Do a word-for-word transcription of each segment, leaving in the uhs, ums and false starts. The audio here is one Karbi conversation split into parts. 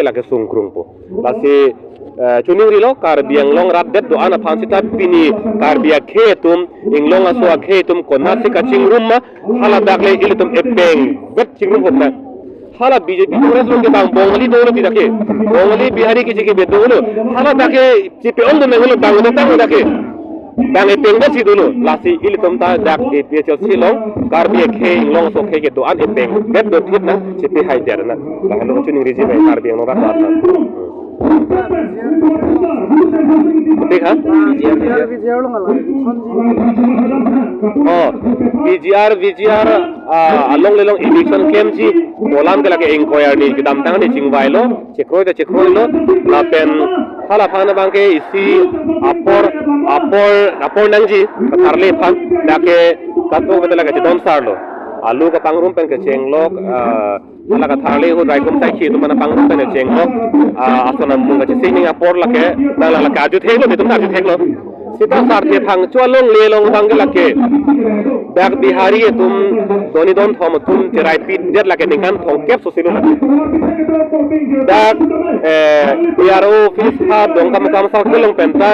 Lake sungkrungpo. Lasi, eh, choningrilo Karbi Anglong rat det do-an aphan seta pini Karbi akhei atum, Inglong aso akhei atum konatsi kachingrum ma, hala dak le ilitum epeng vet chingrum hop na. Hala B J P Congress along ke bang Bongali dolo tidak ke. Bongali Bihari ke jike be dolo. Hala dak ke J P ong do nang lo bang do tang dak ke. Bang epeng vet si dolo. Lasi ilitum ta dak A P H L C along Karbi akhei Inglong aso akhei ke do-an epeng vet do thit na, chepi hai der na. Lahenlo choningriji bai Karbi Anglong rat rat. Thik ha? P G R, V G R along ala. Oh, P G R, V G R, ah, along le along eviction klemji pu alam ke lake ingkoi arni kedamtang arni chingvailo, chekroi ta chekroilo, lapen hala aphan abang ke isi apor, apor, apor nangji, katharle aphan, lake kato kata lake chedon sarlo. Alu kapangrum pen kechenglok, ah, hala katharle ahut raikom saikhi atum aphan pangrum pen chenglok, ah, ason amung kachesik ning apor lake, nang lake ajut heklo, netum ajut heklo. Seta sarthe phangcho along le along abang ke lake. Dak Bihari atum, doni don thom atum, cherai pit det lake ningkan thomkep so silo lake. Dak, eh, P R O office ha Dongkamukam circle along pen ta,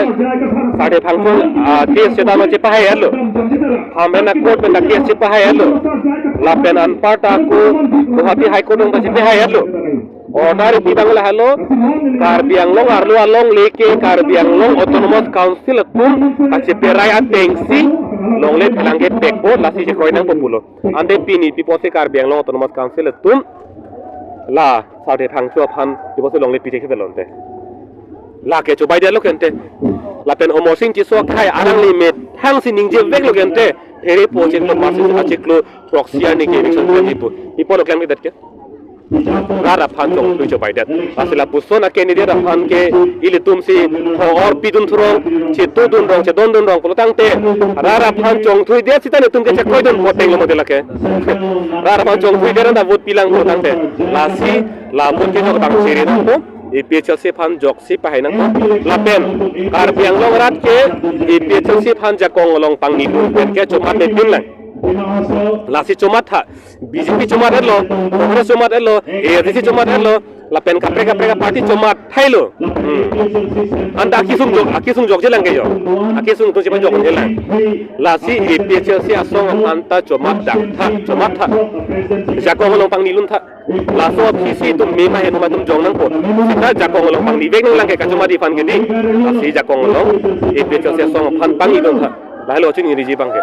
sarthe phangcho, ah, case cheta lo chepahai lo. Hamren a court pen ta case chepahai lo. Lapen anparta ko Guwahati High Court along ta chepahai lo. Order pi bang lahelo, Karbi Anglong arlo along leke Karbi Anglong Autonomous Council atum kacheperai atengsi longle phelang kepekpo, lasi chekroi nangpo pulo. Ante pini pi apotsi Karbi Anglong Autonomous Council atum la sarthe phangcho aphan pi apotsi longle pi chekhe lonte. Lake chobai detlo ke ante. Lapen Amarsing Tisso akhei arang limit hangsi ningje veklo ke ante. Phere po chiklo, March achiklo throksi arni ke eviction klemji pu. Pi apotlo klemji det ke. Rat aphan chongthui chobai det. Lasi lapuson a candidate aphan ke ilitum si ho-or pidun thurong, chitudun rong, chedondun rong pulo tangte. Rat aphan chongthui det seta netum ke chekroidun voteng lo model lake. Rat aphan chongthui det anta vote pilang pulo tangte. Lasi la vote ke jok tang chiri nangpo. A P H L C aphan joksi pahai nangpo. Lapen Karbi Anglong rat ke A P H L C aphan jakong along pangnidun pen ke chomat nepin lang. Lasi chomat tha. B J P chomat etlo, Congress chomat etlo, A S D C chomat etlo, lapen kaprek kaprek party chomat thailo. Hmm. Anta akisung jok, akisung jokje lang ke jo. Akisung atum chepa jokje lang. Lasi A P H L C asong aphan ta chomat dak tha, chomat tha. Jakong along pangnilun tha. Laso aphisi atum mema henu atum jong nangpo. Seta jakong along pangni vek nang lang ke kachomadi aphan ke dei. Lasi jakong along A P H L C asong aphan pangnidun tha. Lahelo choningriji abang ke.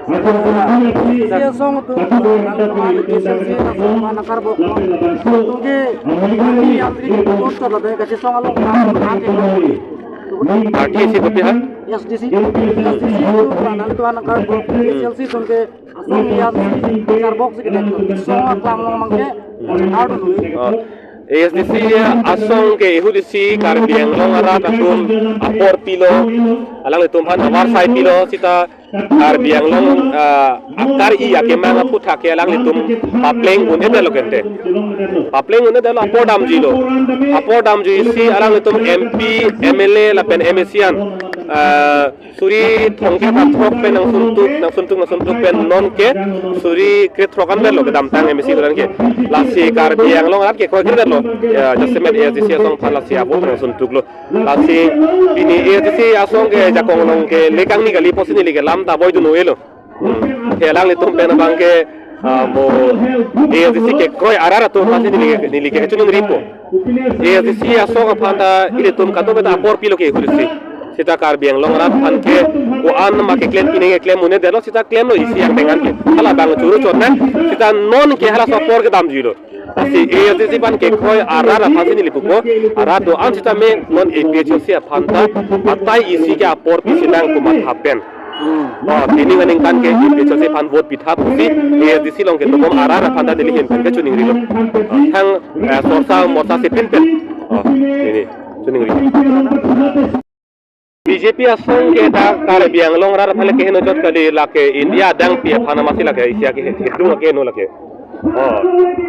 Si asong atum, nang teman, si asong atum, nang karbok, nang. Tungke, yang di, kos terlebih kasih song along, nang, nang, nang. Party isi kopi ha? S D C, S D C atum, nang teman, nang karbok, S L C tungke, asong yang di, karbok si kita, song aklang long mangke, nang, nang. Oh. A S D C asong ke ehut isi Karbi Anglong arat atum apor pilo, alanglitum aphan avarsai pilo, seta Karbi Anglong, ah, akar-i akemang aphuthak ke alanglitum papleng un-edetlo ke ante. Papleng un-edetlo, apor damjuilo. Apor damjuisi alanglitum M P, M L A lapen M A C an, ah, suri thomkep ra throk pen nangsuntuk, nangsuntuk, nangsuntuk pen non ke suri krethrok anvetlo kedamtang M A C dolang ke. Lasi Karbi Anglong arat ke kroikredetlo. Ya, jasemet A S D C asong aphan lasi avote nangsuntuklo. Lasi pini A S D C asong ke jakong along ke le kangni kali pusi neli ke lam ta boidun un-elo. Hmm. Ke alanglitum pen abang ke, ah, mo A S D C kekroi arat atum pusi neli ke, neli ke choningripo. A S D C asong aphan ta ilitum kadokave ta apor pilo ke ehut isi. Seta Karbi Anglong arat aphan ke ko-an ma keklem pine keklem un-edetlo seta klemlo isi angdeng an ke. Hala abang churu chot nang seta non ke halaso apor kedamjuilo. Lasi A S D C aphan kekroi arat aphansi neli pupo, arat do-an sitame non A P H L C aphan ta batai isi ke apor pisi nang komat happen. Hmm. Oh, pini aningkan ke A P H L C aphan vote pitha pusi A S D C along kedo bom arat aphan ta neli ahin pen ke choningrilo. Oh, thang, eh, sorsa morsa si pinpen. Oh, neli choningri. B J P asong ke dak Karbi Anglong arat aphan le keheno chot kali, lake India adangpi aphan amatsi lake Asia ke he-, hedung akeheno lake. Oh,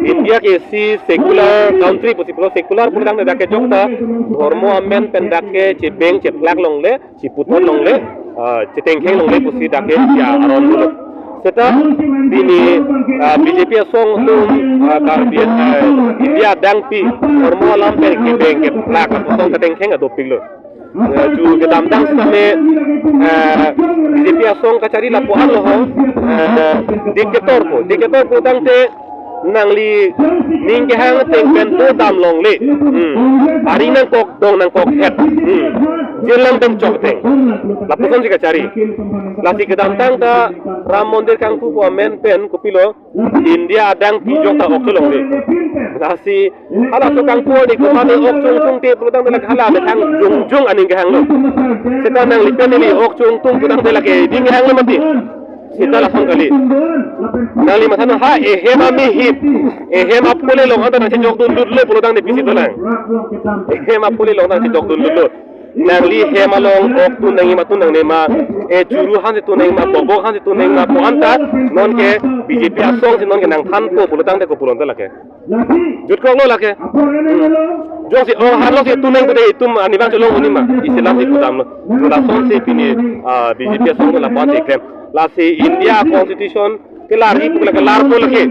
India ke isi secular country pusi pulo, secular pulo tangte dak ke jokta dhormo amen pen dak ke chebeng chephlak longle, chiputhot longle, ah, chetengkheng longle pusi dak ke ya aron pulo. Seta pini, ah, B J P asong atum, ah, Karbi, ah, India adangpi hormu alam pen kebeng keplak atum asong katengkheng adopiklo. Eh, ju kedamtang sitame, eh, B J P asong kachari lapu-an lo ho, eh, dictator pu. Dictator pulotangte nangli ning kehang ateng pen pu dam longle. Hmm. Ari nangkok dong nangkok het. Hmm. Jail lang pen chok ateng. Lapusonsi kachari. Lasi kedamtang ta Ram Mandir kangpu pu amen pen kopilo, India adangpi jok ta ok thu longle. Lasi halaso kangpu arni komatne ok chungchungte pulotangte lake hala methang jongjong aning kehanglo. Seta nangli pen neli ok chungtung pulotangte lake ning kehanglo mati. Seta lason kali. Nangli mathanon ha ehem amihip, ehem apule long anta nangchejokdundunlo pulotangte pisi dolang. Ehem apule long anta nangchejokdundunlo. Nangli hem along ok tun nangji ma tun nangne ma, e churu aphansi tun nangji ma, bobok aphansi tun nangji ma pu anta nonke B J P asongsi nonke nangthanpo pulotangte kopulo anta lake. Jutkoklo lake. Jongsi ok aphansi tun nang pute itum arnivang chelong un-e ma, isi alamsi pudamlo. Lasonsi pini, ah, B J P asong lapu-ansi klem. Lasi India Constitution kelar ipu lake larpo lake.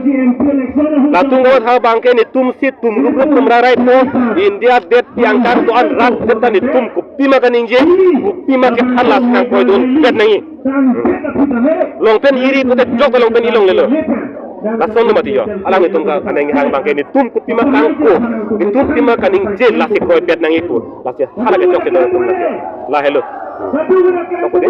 Latum kawat ha abangke netumsi tum rup rup tum rai rai po. India det piang kar to an rat det ta netum kopima kaningje, kopima kethan la sang koidunpet nangji. Longpen iri pute jok ta longpen ilonglelo. Lason do mati jo. Alanglitum ka kaningje abangke netum kopima kangko, netum kopima kaningje lasi kroipet nangji pu. Lasi hala kechok kedo atum lake. Lahelo. Tokode.